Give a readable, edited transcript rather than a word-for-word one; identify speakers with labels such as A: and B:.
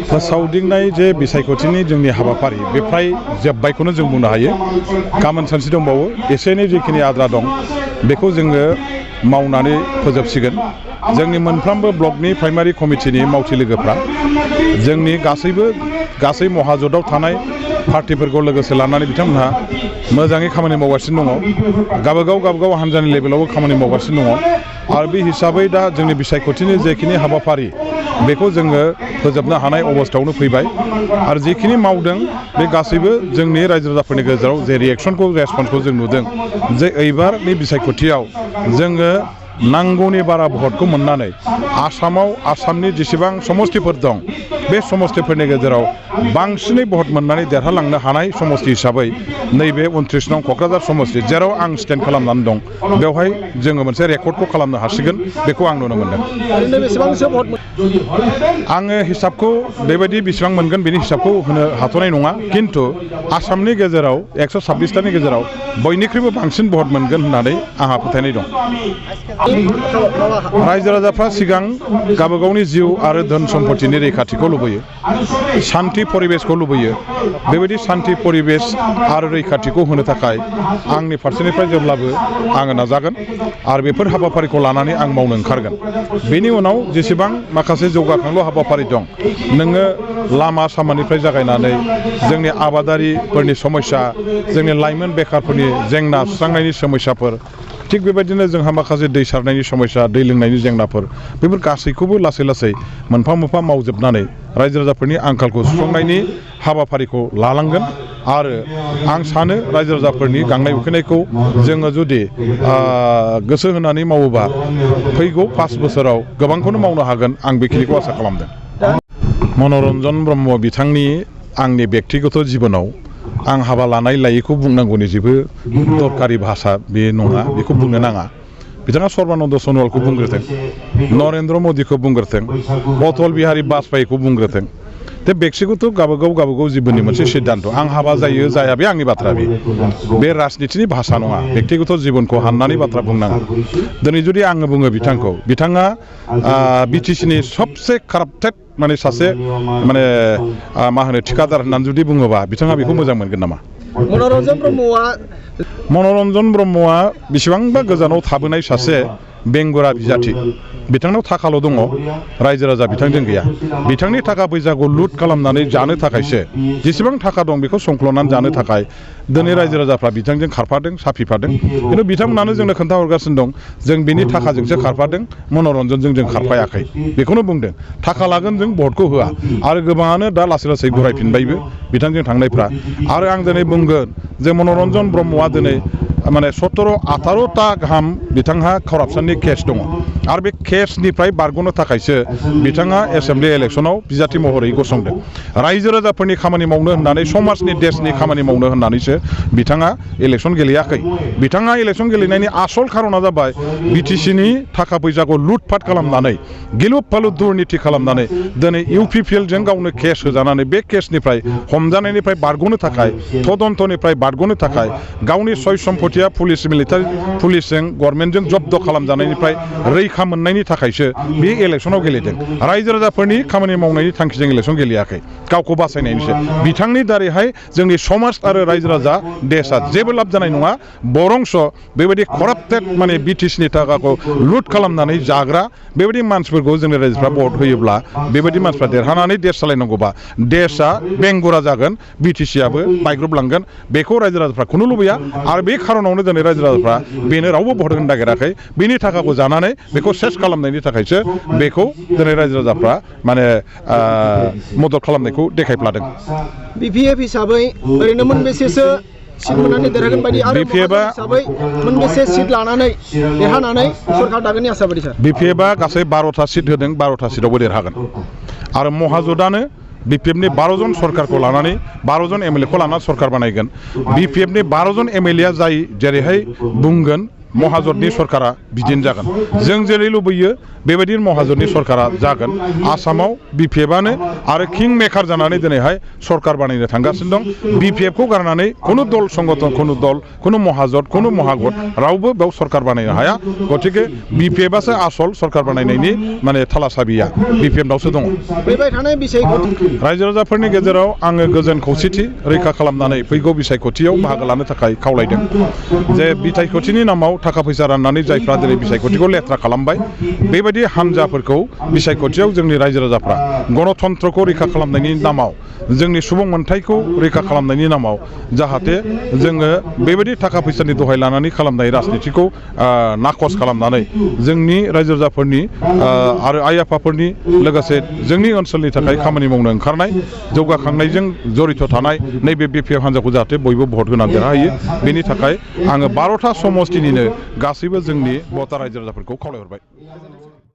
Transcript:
A: फोसावदिंनाय जे बिसायख'थिनि जोंनि हाबाफारि बे फ्राय जोब्बायखौनो जों बुंनो हायो। गाबोन सानसे दंबावो एसे एनै जिखिनि आद्रा दं बेखौ जोङो मावनानै फोजोबसिगोन। जोंनि मोनफ्रोमबो ब्लकनि प्राइमारि कमिटिनि मावथि लोगोफ्रा जोंनि गासै महाजोताव थानाय पार्टिफोरखौ लोगोसे लानानै बिथांमोनहा मोजाङै खामानि मावगासिनो दङ। गावबागाव हानजानि लेभेलावबो खामानि मावगासिनो दङ आरो बे हिसाबै दा जोंनि बिसायख'थिनि जेखिनि हाबाफारि बेखौ जोङो फोजोबनो हानाय अबस्थायावनो फैबाय आरो जिखिनि मावदों बे गासैबो जोंनि रायजो राजाफोरनि गेजेराव जे रेसपन्सखौ जों नुदों जे एबारनि बिसायख'थियाव जोङो नांगौनि बारा भटखौ मोननानै आसामनि जेसेबां समस्तिफोर दं बे समस्तिफोरनि गेजेराव बांसिनै भट मोननानै देरहालांनो हानाय समस्ति हिसाबै नैबे 29 नं क'क्राझार समस्ति जेराव आं स्टेन्ड खालामनानै दं बेवहाय जोङो मोनसे रेकर्डखौ खालामनो हासिगोन बेखौ आं नुनो मोनदों। आङो हिसाबखौ बेबायदि बेसेबां मोनगोन बेनि हिसाबखौ होनो हाथ'नाय नङा, खिन्थु आसामनि गेजेराव 126टानि गेजेराव बयनिख्रुइबो बांसिन भट मोनगोन होननानै आंहा फोथायनाय दं। रायजो राजाफ्रा सिगां गावबागावनि जिउ आरो धोन सम्पतिनि रैखाथिखौ लुबैयो, सान्थि परिबेसखौ लुबैयो। बेबायदि सान्थि परिबेस आरो रैखाथिखौ होनो थाखाय आंनि फारसेनिफ्राय जेब्लाबो आङो नाजागोन आरो बेफोर हाबाफारिखौ लानानै आं मावनो ओंखारगोन। बेनि उनाव जेसेबां माखासे जौगाखांलु हाबाफारि दं, नोङो लामा सामानिफ्राय जागायनानै जोंनि आबादारिफोरनि समस्या, जोंनि लाइमोन बेखारफोरनि जेंना सुस्रांनायनि समस्याफोर, थिग बेबायदिनो जोंहा माखासे दै सारनायनि समस्या, दै लोंनायनि जेंनाफोर, बेफोर गासैखौबो लासै लासै मोनफा मोनफा मावजोबनानै रायजो राजाफोरनि आंखालखौ सुफुंनायनि हाबाफारिखौ लालांगोन आरो आं सानो रायजो राजाफोरनि गांनाय उखैनायखौ जोङो जुदि गोसो होनानै मावोबा फैगौ 5 बोसोराव गोबांखौनो मावनो हागोन, आं बेखिनिखौ आसा खालामदों। मनरन ब्रह्म बिथांनि आंनि बेक्तिगत जिबनाव आं हाबा लानाय लायैखौ बुंनांगौनि जेबो दरकारि भाषा बे नङा, बेखौ बुंनो नाङा। बिथाङा सर्बानन्द सन'वालखौ बुंग्रोथों, नरेन्द्र मदिखौ बुंग्रोथों, अटल बिहारी बाजपेयीखौ बुंग्रोथों। दा बेक्तिगत गावबागाव जिबननि मोनसे सिद्धान्त। आं हाबा जायो जाया बे आंनि बाथ्रा, बे राजनितिनि भाषा नङा। बेक्तिगत जिबनखौ हाननानै बाथ्रा बुंनाङा। दिनै जुदि आङो बुङो बिथाङा बिटिसिनि सबसे काराप्टेड माने सासे मा होनो थिखादार होननानै जुदि बुङोबा बिथाङा बेखौ मोजां मोनगोन नामा? मनरन्जन ब्रह्मआ बेसेबांबा गोजानाव थाबोनाय सासे बेंगुरा बिजाथि। बिथांनाव थाखाल' दङ, रायजो राजा बिथांजों गैया। बिथांनि थाखा फैसाखौ लुट खालामनानै जानो थाखायसो, जेसेबां थाखा दं बेखौ संख्ल'नानै जानो थाखाय दिनै रायजो राजाफ्रा बिथांजों खारफादों, साफिफादों। खिन्थु बिथांमोनानो जोंनो खोन्थाहरगासिनो दं जों बिनि थाखाजोंसो खारफादों, मनरन्जनजों जों खारफायाखै। बेखौनो बुंदों थाखा लागोन जों भटखौ होआ। आरो गोबाङानो दा लासै लासै गुरायफिनबायबो बिथांजों थांनायफ्रा। आरो आं दिनै बुंगोन जे मनरन्जन ब्रह्मआ दिनै माने 17-18टा गाहाम बिथांहा कारापसननि केस दङ आरो बे केसनिफ्राय बारग'नो थाखायसो बिथाङा एसेम्बलि इलेक्सनाव बिजाथि महरै गसंदों। रायजो राजाफोरनि खामानि मावनो होननानै, समाजनि देशनि खामानि मावनो होननानैसो बिथाङा इलेक्सन गेलेयाखै। बिथाङा इलेक्सन गेलेनायनि आसल खारना जाबाय बिटिसिनि थाखा फैसाखौ लुटफाट खालामनानै, गिलु फालु दुर्निति खालामनानै दिनै इउपिपिएलजों गावनो केस होजानानै बे केसनिफ्राय हमजानायनिफ्राय बारग'नो थाखाय, तदन्तनिफ्राय बारग'नो थाखाय गावनि सय सम्पतिया पुलिसजों गभर्नमेन्टजों जब्द खालामजानायनिफ्राय रैखा मोननायनि थाखायसो बे इलेक्सनाव गेलेदों। रायजो राजाफोरनि खामानि मावनायनि थांखिजों इलेक्सन गेलेयाखै, गावखौ बासायनायनिसो। बिथांनि दारैहाय जोंनि समाज आरो रायजो राजा देशआ जेबो लाब जानाय नङा, बरंस बेबायदि कराप्टेड माने बिटिसिनि थाखाखौ लुट खालामनानै जाग्रा बेबायदि मानसिफोरखौ जोंनि रायजोफ्रा भट होयोब्ला, बेबायदि मानसिफ्रा देरहानानै देश सालायनांगौबा देशआ बेंगुरा जागोन, बिटिसिआबो बायग्रबलांगोन। बेखौ रायजो राजाफ्रा खुनु लुबैया आरो बे खारनावनो दिनै रायजो राजाफ्रा बेनो रावबो भट होनो नागिराखै। बेनि थाखाखौ जानानै बेखौ सेस खालामनायनि थाखायसो बेखौ दिनै रायजो राजाफ्रा माने मदद खालामनायखौ देखायफ्लादों।
B: बिपिएफ हिसाबै ओरैनो मोनबेसेसो सिट मोननानै देरहागोन बायदि आरो हिसाबै मोनबेसे सिट लानानै देरहानानै सरकार दागोननि आसा बायदि सार?
A: बिपिएफआ गासै 12टा सिट होदों, 12टा सिटआवबो देरहागोन आरो महाजोतानो बिपिएफनि 12 जन सरकारखौ लानानै 12 जन एमएलएखौ लानानै सरकार बानायगोन। बिपिएफनि 12 जन एमएलएआ जाय जेरैहाय बुंगोन महाजननि सरकारा बिदिनो जागोन जों जेरै लुबैयो बेबायदिनो महाजननि सरकारा जागोन आसामाव BPF-आनो आरो किं मेकार जानानै दिनैहाय सरकार बानायनो थांगासिनो दं BPF-खौ गारनानै खुनु दल संगठन खुनु महाजन खुनु महागत रावबो बेयाव सरकार बानायनो हाया गतिके BPF-आसो आसल सरकार बानायनायनि माने थाला साबिया BPF-नावसो दङ रायजो राजाफोरनि गेजेराव आङो गोजोन खौसेथि रैखा खालामनानै फैगौ बिसायख'थियाव बाहागो लानो थाखाय खावलायदों जे बिसायख'थिनि नामाव थाखा फैसा राननानै जायफ्रा दिनै बिसायख'थिखौ लेथ्रा खालामबाय बेबायदि हान्जाफोरखौ बिसायख'थियाव जोंनि रायजो राजाफ्रा गणतन्त्रखौ रैखा खालामनायनि नामाव जोंनि सुबुं मोनथायखौ रैखा खालामनायनि नामाव जाहाथे जोङो बेबायदि थाखा फैसानि दहाय लानानै खालामनाय राजनितिखौ नाकस खालामनानै जोंनि रायजो राजाफोरनि आरो आइ आफाफोरनि लोगोसे जोंनि ओनसोलनि थाखाय खामानि मावनो ओंखारनाय जौगाखांनायजों जड़ित थानाय नैबे BPF हान्जाखौ जाहाथे बयबो भट होनानै देरहायो बेनि थाखाय आङो 12था समस्तिनिनो गासैबो जोंनि भटार रायजो राजाफोरखौ खावलायहरबाय।